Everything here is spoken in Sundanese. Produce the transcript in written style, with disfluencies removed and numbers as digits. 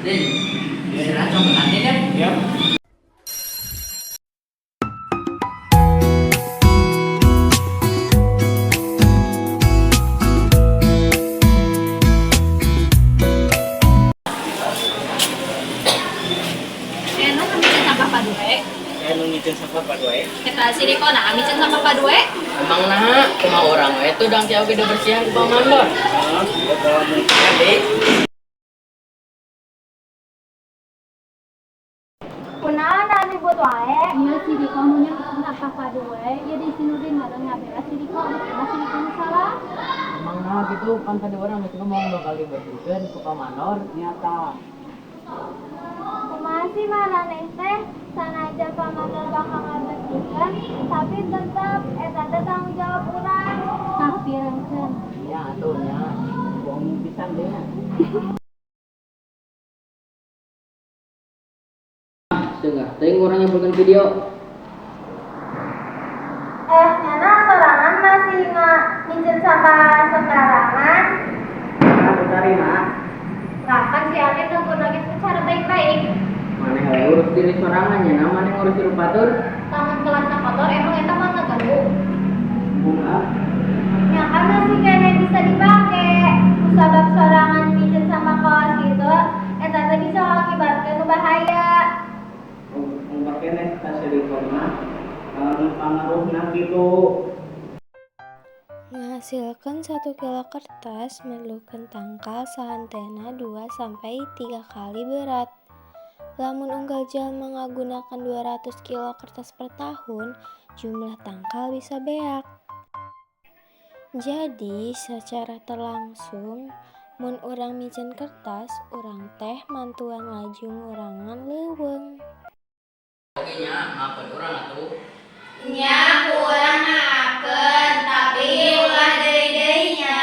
Din, istirahat sama nanti kan? Ya. Anu miceun sampah padue. Anu miceun sampah padue. Eta si Riko nah miceun sampah padue. Emang nah, kumaha urang we tuh dang oge dibersihan ku Pak Mandor. Heeh, bakal mungkin deh. Kunaon ribut wae? Iya, si Riko nu miceun sampah padue. Ya di si Nurdin mah ngabela si Riko, karena si Riko nu salah. Emang nah gitu kan tadi urang geus ngomong bakal dibersihkeun ku Pak Mandor nyata. Kumaha sih maraneh teh, sanajan Pak Mandor bakal ngabersihkeun, tapi tetep eta teh tanggung jawab urang. Tah, pirengkeun. Ya atuh nya. Bohong pisan deh. Sengah teuing urang nyebutkeun video. Eh, nyana sorangan masih miceun sampah sembarangan. Nah, terima. Lah kan si Alin negur lagi secara baik-baik. Maneh we urus diri sorangan nya, maneh ngurus hirup batur. Lamun kelasna kotor emang eta mah ngaganggu? Bunga. Ya kan masih keneh bisa dipake. Kusabab sorangan miceun sampah kawas gitu, eta teh bisa ngakibatkeun nu bahaya. Ungkap keneh ka silikon mah pangaruhna gitu. Ngahasilkeun 1 kilo kertas merlukeun tangkal sahenteuna 2 sampai 3 kali berat. Lamun unggal jalma ngagunakeun 200 kilo kertas per tahun, jumlah tangkal bisa beak. Jadi, sacara teu langsung, mun urang miceun kertas, urang teh mantuan laju ngurangan leuweung. Oke nya, maafkeun urang atuh. Nya, ku urang maafkeun, tapi ulah deui-deui nya.